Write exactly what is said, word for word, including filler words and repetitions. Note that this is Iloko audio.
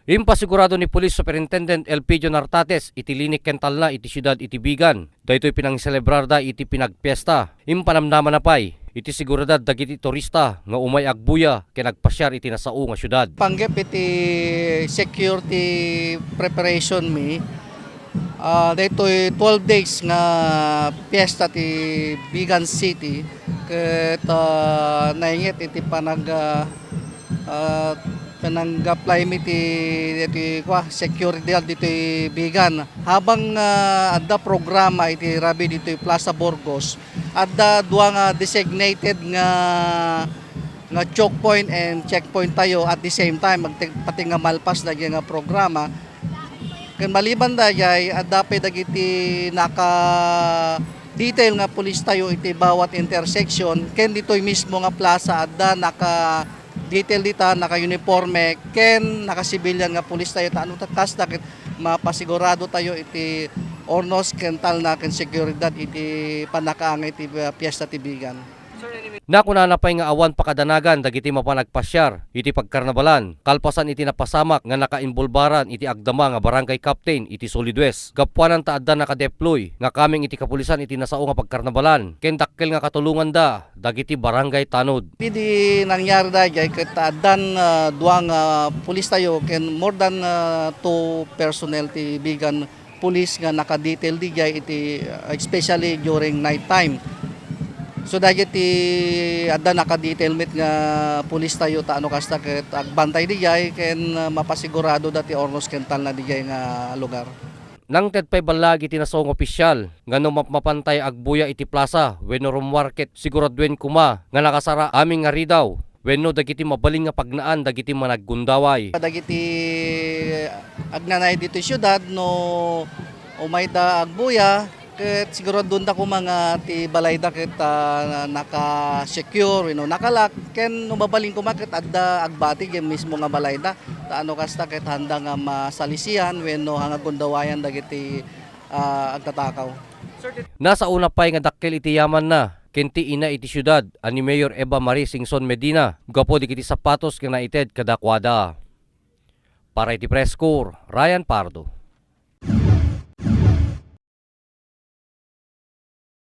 Impasigurado ni Police Superintendent Elpidio Nartates iti linik ken talna iti siudad iti Vigan. Daytoy pinangselebrarda iti pinagpiesta. Impanamnamana pay iti seguridad dagiti turista nga umay agbuya ken agpasiar iti nasao nga siudad. Panggep iti security preparation mi, ah, daytoy twelve days nga fiesta ti Vigan City ket, ah, nainget iti panag-, ah, ah, panag-apply mi ti, ti, kua, security guard ditoy Vigan. Habang, ah, adda programa iti rabii ditoy Plaza Burgos, adda dua nga designated nga, nga choke point and checkpoint tayo at the same time, magti-, pati nga malpas dagiti nga programa. Ken maliban dayay, adda pay dagiti naka-detail nga pulis tayo iti bawat intersection, ken ditoy mismo nga plaza, adda naka-detail dita, naka-uniforme, ken naka-civilian nga pulis tayo. Ta no ta-, kasta ket mapasigurado tayo iti ornos ken talna ken seguridad iti pannakaangay ti, uh, Fiesta ti Vigan. Nakunana pay nga awan pakadanagan dagiti mapan agpasiar iti pagkarnabalan, kalpasan iti napasamak nga nakaimbolbaran iti agdama nga barangay captain iti Solid West. Gapuanan ta adda nakadeploy nga kameng iti kapulisan iti nasao nga pagkarnabalan, ken dakkel nga katulonganda dagiti barangay tanod. Idi nangyari daydiay ket addan, ah, dua nga pulis tayo ken more than, ah, two personnel ti Vigan Police nga naka-detail diay iti, ah, especially during night time. So, dagiti adda naka-detail met nga pulis tayo, ta no kasta ket agbantay diay ken, ah, mapasigurado da ti ornos ken talna diay nga lugar. Nangted pay ballag iti nasao nga opisyal nga no mapmapan tayo agbuya iti plaza wenno rummuar ket siguraduen koma nga nakasara amin nga ridaw wenno dagiti mabalin nga pagnaan dagiti managgundaway. Dagiti agnanay ditoy siudad, no umayda agbuya, ket siguraduenda koma nga ti balayda ket, ah, naka-secure wenno naka-lock, ken no mabalin koma ket adda agbati diay mismo nga balayda. Ta no kasta ket handa nga masalisian wenno nga gundawayan dagiti, ah, agtatakaw. Nasaona pay nga dakkel iti yamanna ken ti ina iti siudad a ni Mayor Eva Marie Singson Medina gapu dagiti sapatos nga naited kadakuada. Para iti Press Corps, Ryan Pardo.